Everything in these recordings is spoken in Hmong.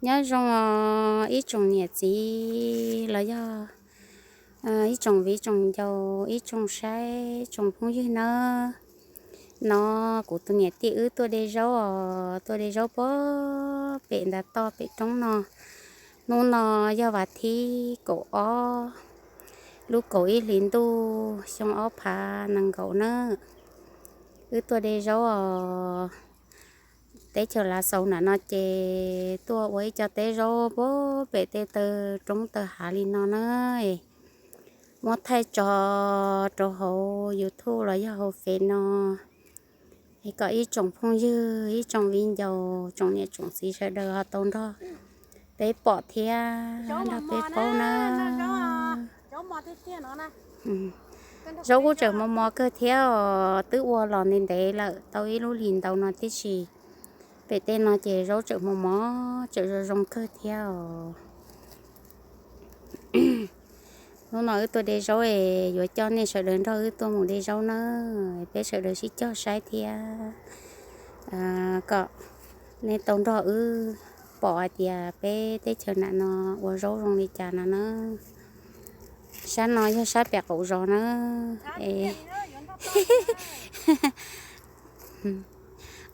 Nyob zoo os ib tsoom niam txiv los yog ib tsoom viv tsoom ncaus, ib tsoom saib, tsoom phooj ywg nawb. No kuv tus niam tij wb tuaj de zaub os, tuaj de zaub puag pem ntav toj pem roob no. Hnub no yog vas thib kaum ob lub kaum ib hlis ntuj xyoo ob phav nees nkaum nawb. Wb tuaj de zaub os. Teb chaws Lav Xaus nram no ces tuaj ua ib co teb zaub puag pem tej taw roob taw hav li no na. Muab thaij tso rau hauv YouTube los yog hauv Fev no es kom ib tsoom phooj ywg, ib tsoom viv ncaus, tsoom niam tsoom txiv sawv daws ho tau nrog peb pom thiab nrog peb paub na. Zaub kuj tseem mos mos kawg thiab os, twb ua los ntev ntev lawm tau ib lub hlis ntau no tib si. Pem tej no ces zaub tseem mos mos tseem zoo zoo kawg thiab os. Hnub no wb tuaj de zaub es yuav coj nej sawv daws nrog wb tuaj mus de zaub na. Peb sawv daws sib cog saib thiab kom nej tau nrog wb pom hais tias peb teb chaws nram no ua zaub zoo li cas no na. Sab no yog sab pem qaum zos na. Es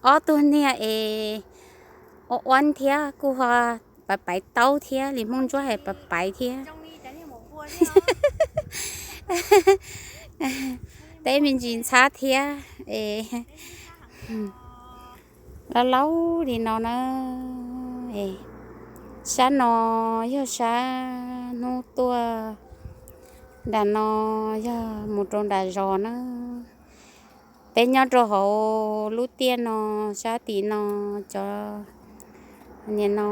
ob tug niag es ua uab thiab kuj ho paiv paiv taub thiab, li Hmoob Ntsuab hais paiv paiv thiab. Teb me ntsis ntxhab thiab es laub laub li no na. Sab no yog sab hnub tuaj nram no yog mus rau nram zos na. Peb nyob rau hauv lub tiaj no, sab tim no cov niag no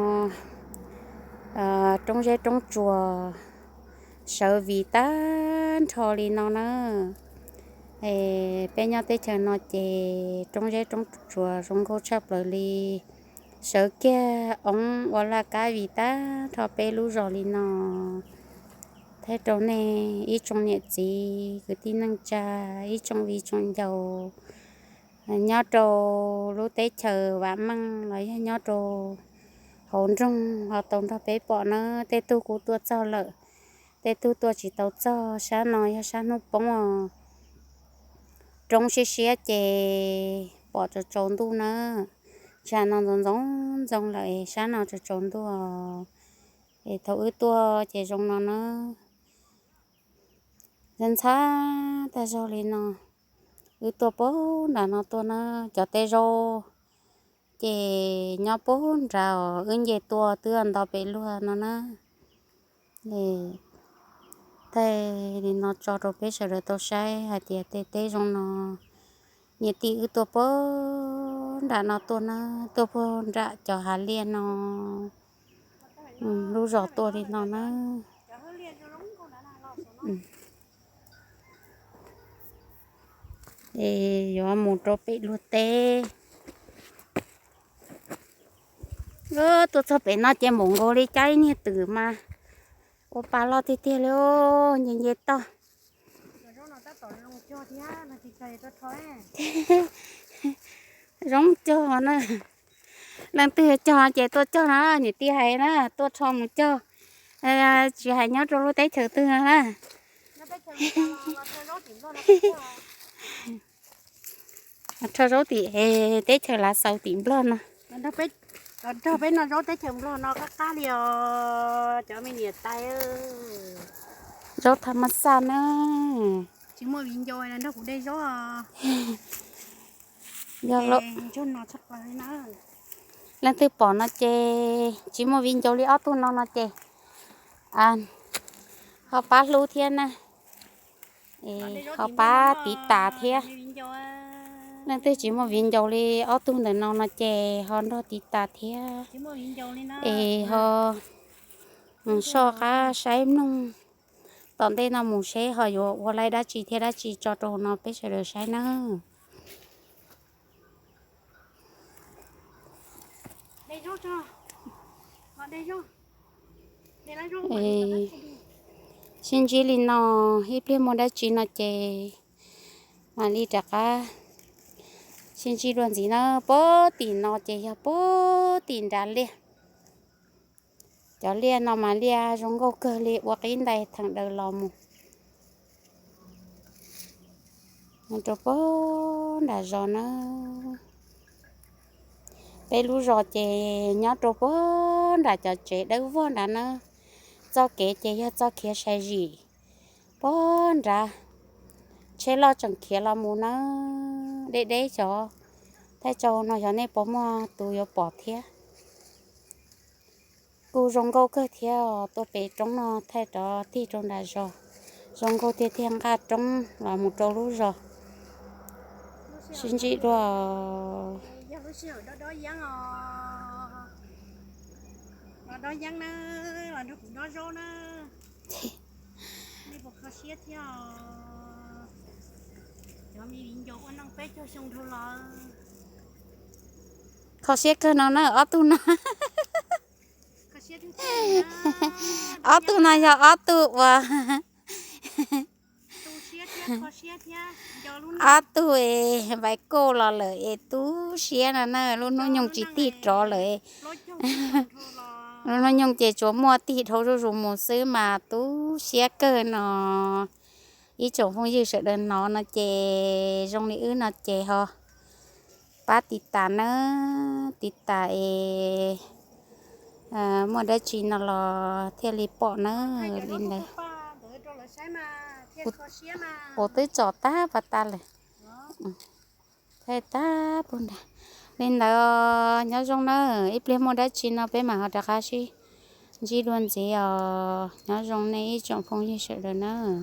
roob zeb roob tsuas sawv vim tag nrho li no na. Peb nyob teb chaws no ces roob zeb roob tsuas zoo nkauj tshaj plaws li. Sawv kiag oob ua laj kab vim tag nrho peb lub zos li no. Thaij rau nej ib tsoom niam txiv kwv tij neej tsa, ib tsoom viv tsoom ncaus nyob rau lub teb chaws vam meej los yog nyob rau hauv nroog ho tau nrog peb pom na. Tej tug kuj tuaj txog lawm, tej tug tuaj tsis tau txog. Sab no yog sab hnub poob os, roob siab siab ces pom tsaus tsaus ntuj na. Tsam no ntxoov ntxoov ntxoo lawm es sab no tsaus tsaus ntuj os. Es thaum wb tuaj ces zoo no na. Ntxhab ntxhab tag zog li no. Wb tuaj puag nram no tuaj na, cov teb zaub ces nyob puag nrad os, wb nce tuaj twb nto pem luag no na. Thaij li no tso rau peb sawv daws tau saib hais tias tej teb zoo no. Niam tij wb tuaj puag nram no tuaj na, tuaj puag nram cov hav liaj no, lub zos tuaj li no na. Es yuav mus rau pem luag teb. Tuaj txog pem no ces npaum nkaus li cab ib niag twm mas ua pa loj tiag tiag li, nce nce toj. Zoo cog na. Leej twg cog ces tuaj cog na, niam tij hais na, tuaj rho mus cog, tsis hais nyob rau lub teb chaws twg na. Rho zaub tim teb chaws Lav Xaus tim Nplog no. Nrog peb noj zaub teb chaws Nplog no qab qab li os cov me niam tais. Zaub tha mab xaj na. Tsis muaj viv ncaus nrog kuv de zaub. Yog leej twg pom no ces tsis muaj viv ncaus li ob tug no no ces ho pab hlub thiab na, ho pab tiv tas thiab. Leej twg tsis muaj viv ncaus li ob tug ntawm no no ces ho nrog tiv tas thiab, es ho soj qab saib mloog. Tom ntej no mus seb ho yuav ua laib dab tsi thiab dab tsi tso rau hauv no peb sawv daws saib nawb. Sib ntsib li no, ib pliag muaj dab tsi no ces mam li rov qab sib ntsib dua ntxiv na. Puag tim no ces yog puag tim nrad liaj. Cov liaj no mas liaj zoo nkauj kawg li, ua qib ntais theem daws los mus, mus rau puag nram zos na. Peb lub zos ces nyob rau puag nram cov tsev dawb vog nrad na. Txoj kev ces yog txoj khiav sai zim puag nrad, tsheb loj tseem khiav los mus na. Deb deb xyov, thaij tso no xyov nej puas muaj tus yuav pom thiab. Kuj zoo nkauj kawg thiab os, tuaj pem roob no thaij rov tig rau nram zos, zoo nkauj tiag tiag, nqaj roob los mus rau lub zos. Sib ntsib dua. Yog lub sij hawm dob dob yeeb os, los dob yeeb na, los nrog kuv dob zaub na. Nej puas kho siab thiab os? Cov me viv ncaus ua neej peb caug xyoo dhau los. Kho siab kawg no na ob tug no. Ob tug no yog ob tug uas, ob tug es vais kauj los lawm es tu siab no na, lub hnub nyoog tsis tig rov lawm. Lub hnub nyoog ces tsuas muaj tig dhau zuj zus mus xwb mas tu siab kawg no. Ib tsoom phooj ywg sawv daws hnov no ces zoo li wb no ces ho pab tiv tas nawb, tiv tas es muaj dab tsi no los thiaj li pom nawb. Li ntawd, kuv twb tsom tag pas tas lawm. Thaij tag puag nrad. Li ntawd nyob zoo nawb, ib pliag muaj dab tsi no peb mam ho rov qab sib ntsib dua ntxiv os. Nyob zoo nej ib tsoom phooj ywg sawv daws nawb.